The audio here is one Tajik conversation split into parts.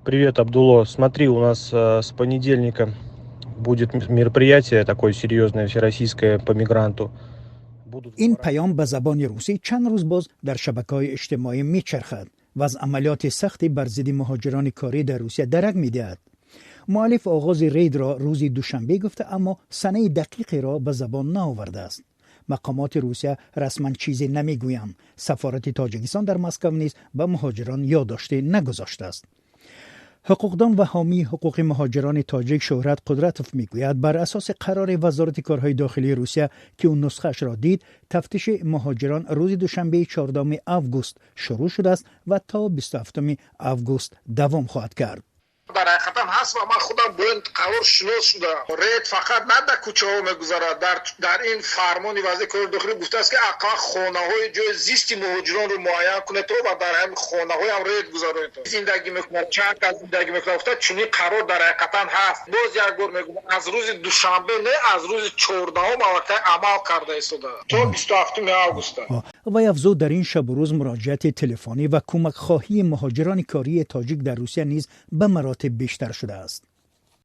Привет, Абдулло. Смотри, у нас с понедельника будет мероприятие такое серьезное, всероссийское по мигранту. Ин паём ба забони русӣ чанд рӯз боз дар шабакаҳои иҷтимоӣ мечархад ва аз амалиёти сахти бар зидди муҳоҷирони корӣ дар Русия дарак медиҳад. Муаллиф оғози рейдро рӯзи душанбе гуфта, аммо санаи дақиқеро ба забон наовардааст. Мақомоти Русия расман чизе намегӯянд. Сафорати Тоҷикистон дар Москав низ ба муҳоҷирон ёддоште нагузоштааст. Ҳуқуқдон ва ҳомии ҳуқуқи муҳоҷирони тоҷик Шӯҳрат Қудратов мегӯяд, бар асоси қарори Вазорати корҳои дохилии Русия, ки ӯ нусхаашро дид, тафтиши муҳоҷирон рӯзи душанбеи 14 август шурӯъ шудааст ва то 27 август давом хоҳад кард. Дар ҳақиқатан ҳаст ва ман худам бо ин қарор шинос шудам. Рейд фақат на дар кӯчаҳо мегузарад. Дар ин фармони вазири корҳои дохилӣ гуфтааст, ки ақаллан хонаҳои ҷои зисти муҳоҷиронро муайян кунед ва дар ҳамин хонаҳоям рейд гузаронед. Зиндагӣ мекунад, чанд кас зиндагӣ мекунад, гуфта, чунин қарор дар ҳақиқатан ҳаст. Боз як бор мегӯям, аз рӯзи душанбе не, аз рӯзи 14-ум аллакай амал карда истода то 27 августа. Вай афзуд, дар ин шабу рӯз муроҷиати телефонӣ ва кӯмакхоҳии муҳоҷирони кории тоҷик дар Русия низ ба маротиб бештар шудааст.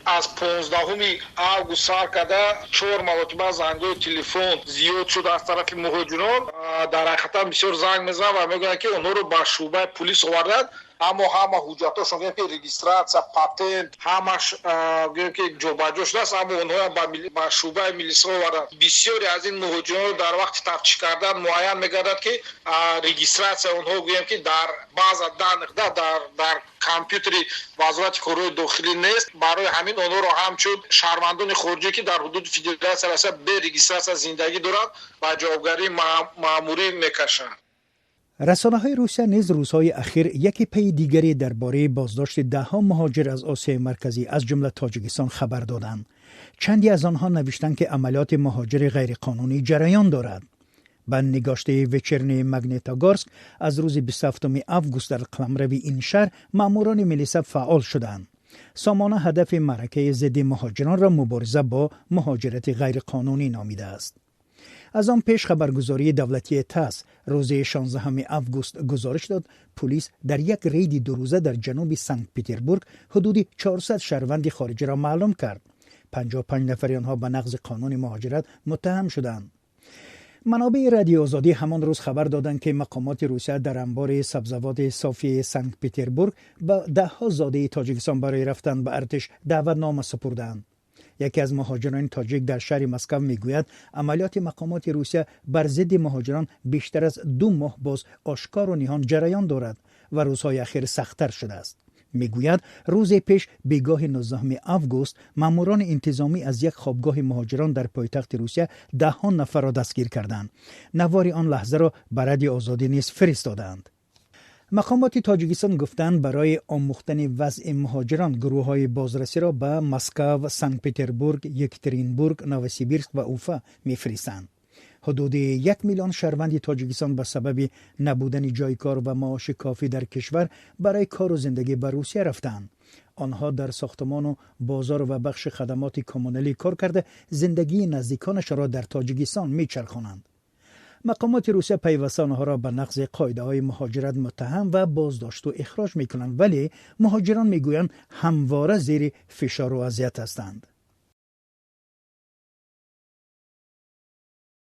Аз 15 август сар карда чор маротиба зангҳои телефон зиёд шуд аз тарафи муҳоҷирон. Дар ҳақиқатан бисёр занг мезананд ва мегӯянд, ки онҳоро ба шӯъбаи пулис оварданд, аммо ҳама ҳуҷҷатҳошон, гӯем ки регистрация, патент, ҳамаш, гӯем ки ҷобаҷо шудааст, аммо онҳоям ба шӯъбаи милисҳо оварданд. Бисёре аз ин муҳоҷиронро дар вақти тафтиш кардан муайян мегардад, ки регистрация онҳо, гӯем ки дар база данных дар компютери Вазорати корҳои дохилӣ нест. Барои ҳамин онҳоро ҳамчун шаҳрвандони хориҷӣ, ки дар ҳудуди Федератсияи Россия бе регистрация зиндагӣ доранд, ба ҷавобгарии маъмурӣ мекашанд. Расонаҳои Русия низ рӯзҳои ахир яке пайи дигаре дар бораи боздошти даҳҳо муҳоҷир аз Осиёи Марказӣ, аз ҷумла Тоҷикистон, хабар доданд. Чанде аз онҳо навиштанд, ки амалиёти муҳоҷири ғайриқонунӣ ҷараён дорад. Ба нигоштаи Вечерний Магнитогорск, аз рӯзи 27 август дар қаламрави ин шаҳр маъмурони милиса фаъол шуданд. Сомона ҳадафи маъракаи зидди муҳоҷиронро мубориза бо муҳоҷирати ғайриқонунӣ номидааст. Аз он пеш хабаргузории давлатии ТАСС рӯзи 16 август гузориш дод, пулис дар як рейди дурӯза дар ҷануби Санкт Петербург ҳудуди 400 шаҳрванди хориҷиро маълум кард. 55 нафари онҳо ба нақзи қонуни муҳоҷират муттаҳам шуданд. Манобеи Радиои Озодӣ ҳамон рӯз хабар доданд, ки мақомоти Русия дар анбори сабзавоти Софияи Санкт Петербург ба даҳҳо зодаи Тоҷикистон барои рафтан ба артиш даъватнома супурданд. Яке аз муҳоҷирони тоҷик дар шаҳри Москав мегӯяд, амалиёти мақомоти Русия бар зидди муҳоҷирон бештар аз 2 моҳ боз ошкору ниҳон ҷараён дорад ва рӯзҳои ахир сахттар шудааст. Мегӯяд, рӯзе пеш, бегоҳи 19 август, маъмурони интизомӣ аз як хобгоҳи муҳоҷирон дар пойтахти Русия даҳҳо нафарро дастгир карданд. Навори он лаҳзаро ба Радиои Озодӣ низ фиристодаанд. Мақомоти Тоҷикистон гуфтанд, барои омӯхтани вазъи муҳоҷирон гурӯҳҳои бозрасиро ба Москав, Санкт Петербург, Екатеринбург, Новосибирск ва Уфа мефиристанд. Ҳудуди 1 миллион шаҳрванди Тоҷикистон ба сабаби набудани ҷойи кор ва маоши кофӣ дар кишвар барои кору зиндагӣ ба Русия рафтаанд. Онҳо дар сохтмону бозор ва бахши хадамоти коммуналӣ кор карда, зиндагии наздиконашонро дар Тоҷикистон мечархонанд. Мақомоти Русия пайваста онҳоро ба нақзи қоидаҳои муҳоҷират муттаҳам ва боздошту ихроҷ мекунанд, вале муҳоҷирон мегӯянд, ҳамвора зери фишору азият ҳастанд.